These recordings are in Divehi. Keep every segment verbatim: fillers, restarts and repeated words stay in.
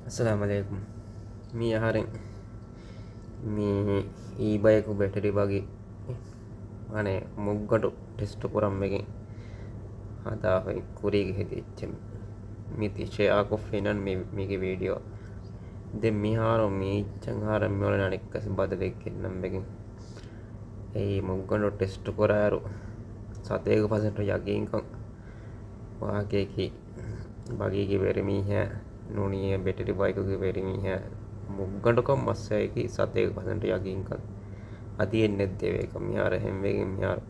އައްސަލާމު ޢަލައިކުމް. މި އަހަރެން މި އީ ބައިކު ބެޓެރި ބަގީ އަނެއް މުއްގަނޑު ޓެސްޓު ކުރަން ވެގެން ހަދާފައި ކުރީގެ ހެދި އެއްޗެއް މި ތި ޝެއާކޮށްފިނަން މި، މީގެ ވީޑިއޯ. ދެން މިހާރު މީ އެއްޗަށް ހާރަ މިއުޅެން އަނެއްކަސް ބަދަލެއް ގެންނަން ވެގެން. އެއީ މުއްގަނޑު ޓެސްޓު ކުރާއިރު ސަތޭކަ ޕަސެންޓު ޔަގީންކަން ވާހަކަޔަކީ ބަގީގެ ވެރިމީހާ ނޫނީ ބެޓެރި ބައިކުގެ ވެރިމީހާ މުއްގަނޑުކަން މައްސަލަޔަކީ ސަތޭކަ ޕަސެންޓު ޔަގީންކަން އަދި އެއް ނެއްދެވޭކަން. މިހާރު އެހެންވެގެން މިހާރު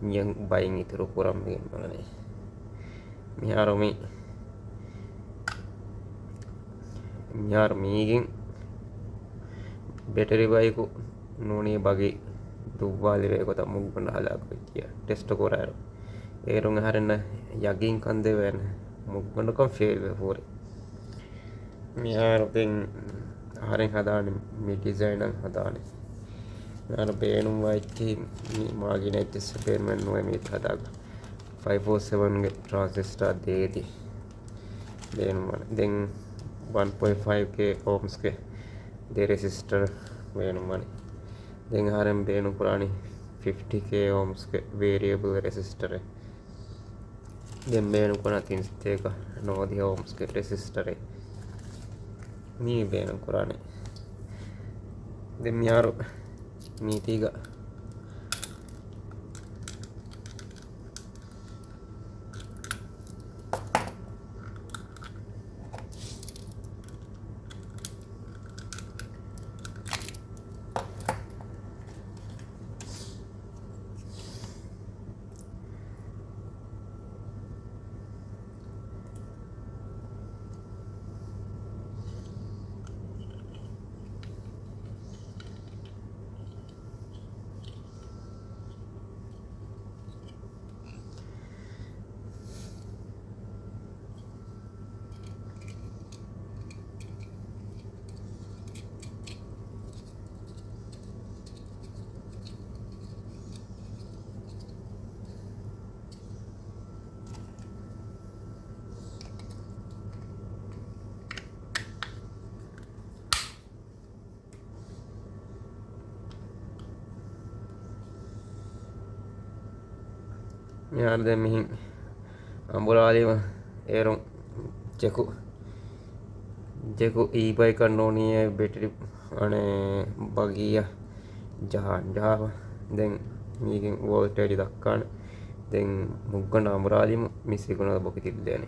މިޔަން ބައިން އިތުރު ކުރަން ވެގެން މިއުޅެނީ. މިހާރު މި، މިހާރު މީގެން ބެޓެރި ބައިކު ނޫނީ ބަގީ ދުއްވާލެވޭ ގޮތަށް މުއްގަނޑު ހަލާކުވެއްޖިޔާ ޓެސްޓު ކުރާއިރު، އޭރުން އަހަރެންނަށް ޔަގީންކަން ދެވޭނެ މުއްގަނޑުކަން ފެއިލްވެފަ ހުރި. މިހާރު ދެން އަހަރެން ހަދާނެ މި ޑިޒައިނަށް ހަދާނެ. މިހާރު ބޭނުންވާ އެއްޗެހި މި މާގިނަ އެއްޗެއްސެއް ބޭނުމެއް ނުވޭ މީތި ހަދާކަށް. ފައިވް ފޯ ސެވަންގެ ޓްރާންސިސްޓާ ދޭތި ބޭނުންވާނެ. ދެން ވަން ޕޮއިންޓް ފައިވް ކޭ އޯމްސްގެ ދެ ރެސިސްޓަރ ބޭނުންވާނެ. ދެން އަހަރެން ބޭނުން ކުރާނީ ފިފްޓީ ކޭ އޯމްސްގެ ވޭރިއެބަލް ރެސިސްޓަރެއް. ދެން ބޭނުން ކުރާ ތިން ސަތޭކަ ނަވަދިހަ އޯމްސްގެ ރެސިސްޓަރެއް މީ ބޭނުން ކުރާނެ. ދެން މިހާރު މީތީގަ މިހާރު ދެން މިހިން އަނބުރާލީމަ އޭރުން ޖެކު، ޖެކު އީ ބައިކަށް ނޫނީ ބެޓްރީ އަނެއް ބަގީއަށް ޖަހާ، ޖަހާފަ. ދެން މީގެން ވޯލްޓޭޖް ދައްކާނެ. ދެން މުއްގަނޑު އަނބުރާލީމަ މި ސިގުނަލް ބޮކި ތިއްލޭނެ.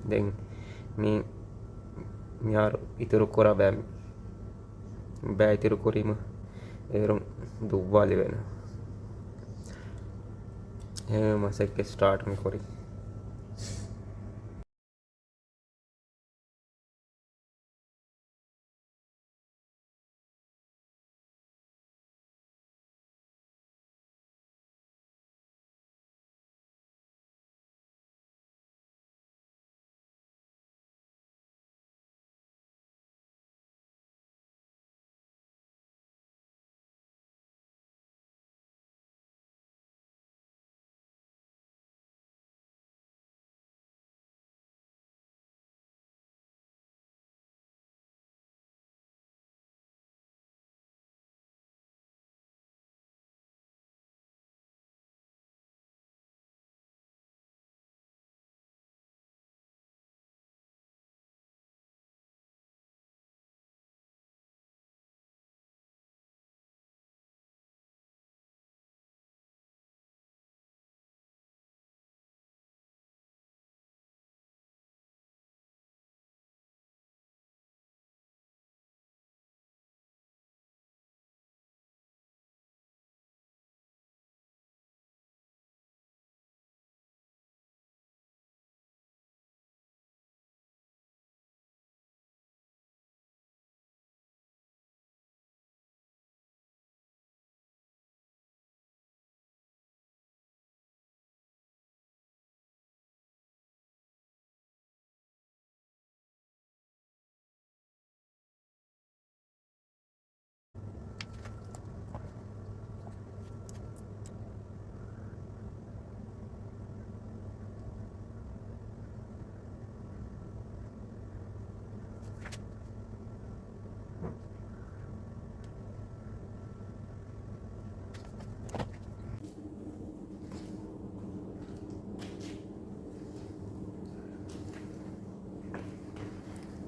ދެން މި މިހާރު އިތުރު ކުރާ ބައި މި ބައި އިތުރު ކުރީމަ އޭރުން ދުއްވާލެވޭނެ. އެހެންވެ މަސައްކަތް ސްޓާޓް މި ކުރީ.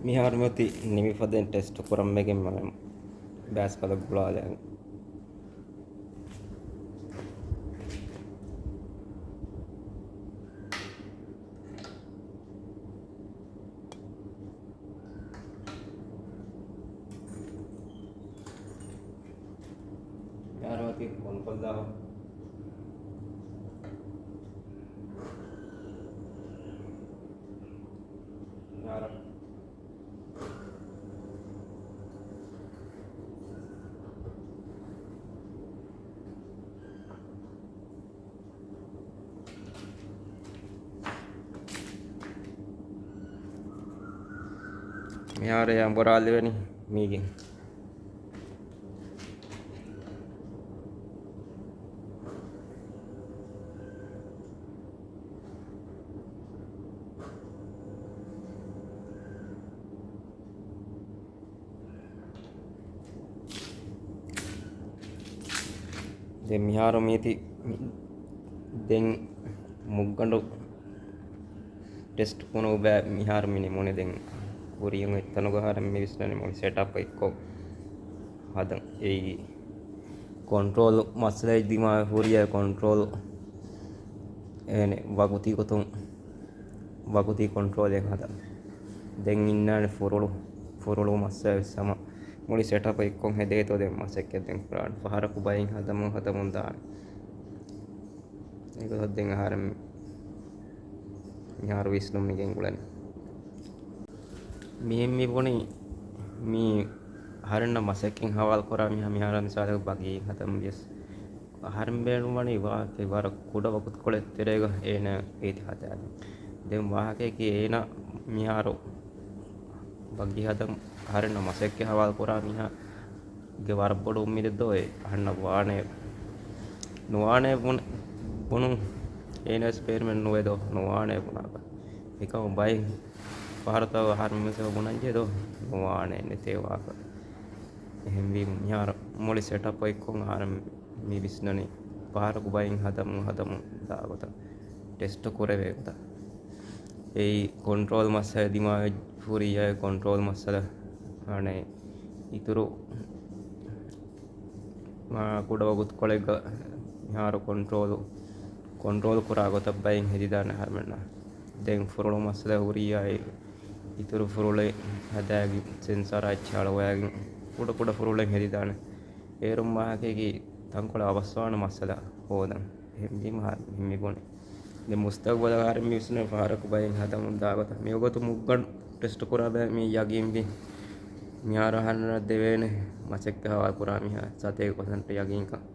މިހާރު މިއޮތީ ނިމިފަދައިން ޓެސްޓް ކުރަން ވެގެން މަ-، ބޭސްކަލަށް ގުޅާލައި. މިހާރު އޮތީ ކޮންކޮށްލާ. މިހާރު. މިހާރު އަނބުރާލެވެނީ މީގެ. ދެން މިހާރު މީތި ދެން މުއްގަނޑު ޓެސްޓް ކުރުމުގެ ބައި މިހާރު މި ނިމުނީ. ދެން ކުރިޔަށް އޮތް ތަނުގަ ހަރަ މި ވިސްނަނީ މުޅި ސެޓަޕް އެއްކޮށް ހަދަން. އެއީ ކޮންޓްރޯލް މައްސަލައެއް ދިމާވެ ހުރިޔާ ކޮންޓްރޯލް އޭނެ ވަގުތީ ގޮތުން ވަގުތީ ކޮންޓްރޯލެއް ހަދަން. ދެން އިންނާނެ ފުރޮޅު، ފުރޮޅު މައްސަލަ ވެސް ހަމަ މުޅި ސެޓަޕް އެއްކޮށް ހެދޭތޯ ދެން މަސައްކަތް ދެން ކުރާނެ. ފަހަރަކު ބައިން ހަދަމުން ހަދަމުން ދާނެ. އެގޮތަށް ދެން އަހަރެން މިހާރު ވިސްނުން މި ގެންގުޅެނީ. މިހެން މި ބުނީ މީ އަހަރެންނަށް މަސައްކަތް ހަވާލު ކުރާ މީހާ، މިހާރު މިސާލަކަށް ބަގީ ހަދަން ވިޔަސް އަހަރެން ބޭނުންވަނީ ވާހަކަ ވަރަށް ކުޑަ ވަގުތުކޮޅެއް ތެރޭގަ އޭނަ އޭތި ހަދާލި. ދެން ވާހަކައަކީ އޭނަ މިހާރު ބަގީ ހަދަން އަހަރެންނަށް މަސައްކަތް ހަވާލު ކުރާ މީހާ ގެ ވަރަށް ބޮޑު އުއްމީދެއް ދޯ އެ އަހަންނަށް ވާނެ، ނުވާނެ ބުނ-، ބުނުން. އޭނަވެސް ބޭނުމެއް ނުވޭ ދޯ ނުވާނެ ބުނާކަށް. އެކަމަށް ބައެއް ފަހަރުތައް އަހަރު މިސް ބުނަންޖެހޭ ދޯ ނުވާނެ ނެތޭ ވާކަށް. އެހެންވީމަ މިހާރު މުޅި ސެޓަޕް އެއްކޮށް އަހަރެން މި ވިސްނަނީ ފަހަރަކު ބައިން ހަދަމުން ހަދަމުން ދާ ގޮތަށް ޓެސްޓް ކުރެވޭ ގޮތަށް. އެއީ ކޮންޓްރޯލް މައްސަލަ ދިމާވެ ހުރިއްޔާ ކޮންޓްރޯލް މައްސަލަ އަނެއް އިތުރު މާ ކުޑަ ވަގުތުކޮޅެއްގަ މިހާރު ކޮންޓްރޯލު، ކޮންޓްރޯލް ކުރާ ގޮތަށް ބައިން ހެދިދާނެ އަހަރުމެންނަށް. ދެން ފުރޮޅު މައްސަލަ ހުރިއްޔާ އެ އިތުރު ފުރޮޅެއް ހަދާގެން ސެންސާރާ އެއްޗެއް އަޅުވައިގެން ކުޑަ ކުޑަ ފުރޮޅެއް ހެދިދާނެ. އޭރުން ވާހަކައަކީ ތަންކޮޅެއް އަވަސްވާނެ މައްސަލަ ހޯދަން. އެހެންވީމަ މި ބުނި. ދެން މުސްތަގްބަލަށް އަހަރެން މި ވިސްނަނީ ފަހަރަކު ބައިން ހަދަމުން ދާ ގޮތަށް. މިވަގުތު މުއްގަނޑު ޓެސްޓް ކުރާ ބައި މީ ޔަގީންވީ. މިހާރު އަހަންނަށް ދެވޭނެ މަސައްކަތް ހަވާލު ކުރާ މީހާ ސަތޭކަ ޕަސެންޓް ޔަގީންކަން.